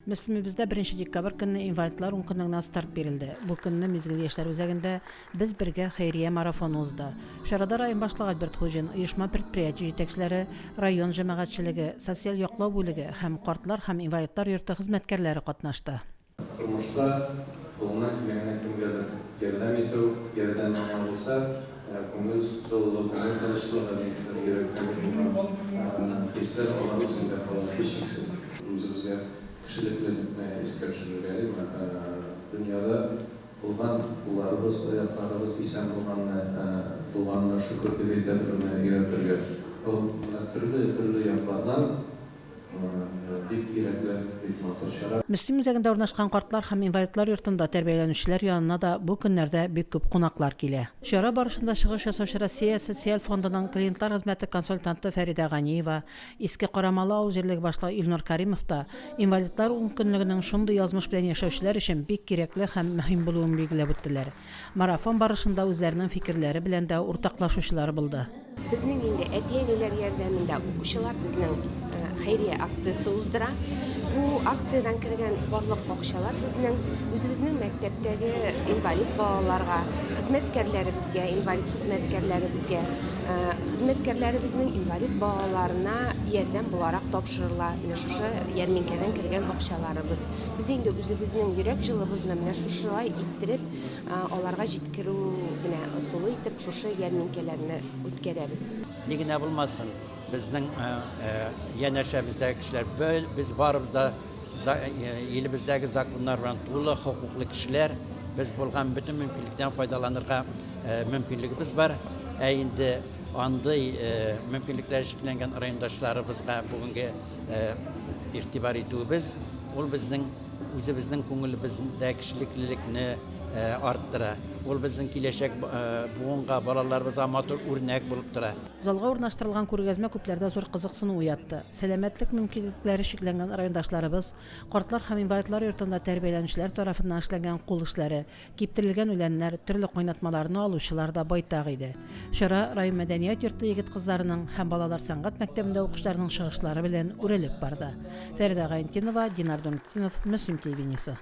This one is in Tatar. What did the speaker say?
Мөслимебездә беренче декабрь көнне инвалидлар ункөнлегенә старт бирелде. Бу көнне Мизгел яшьләр үзәгендә Без бергә хәйрия марафоны узды. Чарада район башлыгы Альберт Хуҗин, оешма-предприятие җитәкчеләре, район җәмәгатьчелеге, социаль яклау бүлеге һәм картлар һәм инвалидлар йорты хезмәткәрләре катнашты. Тормышта кулыңнан килгәнне кемгәдер ярдәм итү, ярдәм аңа булса, күңел җылылыгы, күңел тынычлыгы, ниндидер йөрәктәге булган хисләр алар үзеңдә кала, һичшиксез. Үзебезгә кешелеклелекне искә төшерергә, әйеме? Дөньяда булган кулларыбыз, аякларыбыз исән булганны, булганына шөкер дип әйтә белүне өйрәтергә. Ул менә төрле, төрле яклардан Бик кирәкле, бик матур чара. Мөслим үзәгендә урнашкан картлар һәм инвалидлар йортында тәрбияләнүчеләр янына да бу көннәрдә бик күп кунаклар килә. Чара барышында чыгыш ясаучы Россия Социаль фондының клиентлар хезмәте консультанты Фәридә Ганиева, Иске Карамалы авыл җирлеге башлыгы Илнур Каримов та инвалидлар ункөнлегенең шундый язмыш белән яшәүчеләр өчен бик кирәкле һәм мөһим булуын билгеләп үттеләр. Марафон барышында үзләренең фикерләре белән дә уртаклашучылар булды. Безнең инде әти-әниләр ярдәмендә укучылар безнең хәйрия акциясе уздыра. Бу акциядән кергән барлык акчалар безнең үзебезнең мәктәптәге инвалид балаларга, хезмәткәрләребезгә, инвалид хезмәткәрләребезгә, хезмәткәрләребезнең инвалид балаларына ярдәм буларак тапшырыла. Менә шушы ярминкәдән кергән акчаларыбыз. Без инде үзебезнең йөрәк җылыбызны менә шушылай иттереп аларга җиткерү менә ысулы итеп шушы ярминкәләрне үткәрәбез. Ни генә булмасын, безнең янәшәбездәге кешеләр, без барыбыз да илебездәге законнар белән тулы хокуклы кешеләр, без булган бөтен мөмкинлектән файдаланырга мөмкинлегебез бар. Ә инде андый мөмкинлекләр чикләнгән райондашларыбызга бүгенге игътибар итүебез, ул безнең үзебезнең күңелебездә кешелеклелекне арттыра. Ул безнең киләчәк буынга, балаларыбызга матур үрнәк булып тора. Залга урнаштырылган күргәзмә күпләрдә зур кызыксыну уятты. Сәламәтлек мөмкинлекләре чикләнгән райондашларыбыз, картлар һәм инвалидлар йортында тәрбияләнүчеләр тарафыннан эшләнгән кул эшләре, Киптерелгән үләннәр, төрле кайнатмаларны алучылар да байтак иде. Чара район мәдәният йорты егет-кызларының һәм балалар сәнгать мәктәбендә укучыларның чыгышлары белән үрелеп барды. Фәридә Гайнтинова, Динар Дунтинов, Мөслим телевидениесе.